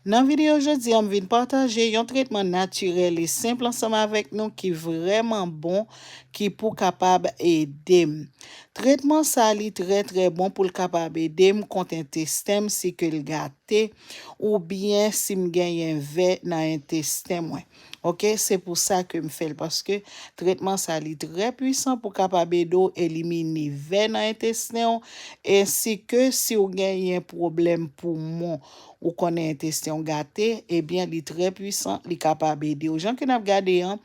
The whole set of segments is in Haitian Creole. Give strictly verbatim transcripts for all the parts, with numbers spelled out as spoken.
Nan videyo jodi a, m vin pataje yon tretman natirèl e senp ansanm avèk nou ki vrèman bon, ki pou kapab ede m. Tretman sa li trè trè bon pou l kapab ede m kont entesten m si ke l gate oubyen si m genyen vè nan entesten mwen. Oke, se pou sa ke m fè l, paske tretman sa li trè pwisan pou kapab ede w elimine vè nan entesten w, ensi ke si w genyen pwoblèm poumon, ou konnen entesten w gate, ebyen li trè pwisan, li kapab ede w. Jan ke n ap gade an,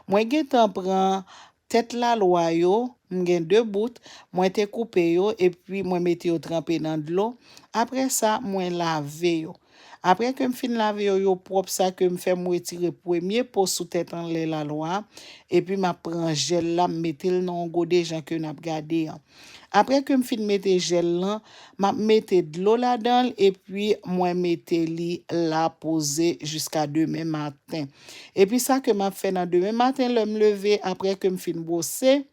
mwen gentan pran tèt lalwa yo, m gen de bout, mwen te koupe yo epi mwen mete yo tranpe nan dlo. Apre sa, mwen lave yo. Apre ke m fin lave yo, yo pwòp, sa ke m fè, m retire premye po sou tèt anlè lalwa a, epi m ap pran jèl la, m mete l nan yon gode jan ke n ap gade an. Apre ke m fin mete jèl lan, m ap mete dlo ladan l, epi mwen mete li la poze jiska demen maten. Epi sa ke m ap fè nan demen maten, lè m leve, apre ke m fin bwose,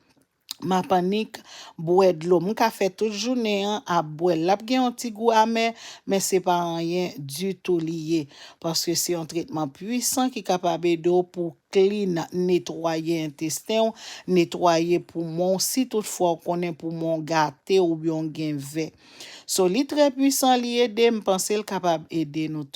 m ap annik bwè dlo. M ka fè tout jounen an ap bwè l. L ap gen yon ti gou amè, men se pa anyen ditou li ye. Paske se yon tretman pwisan ki kapab ede w pou clean, netwaye entesten w, netwaye poumon w, si toutfwa w konnen poumon w gate oubyen w gen vè. So, li trè pwisan, li ede, m panse l kapab ede nou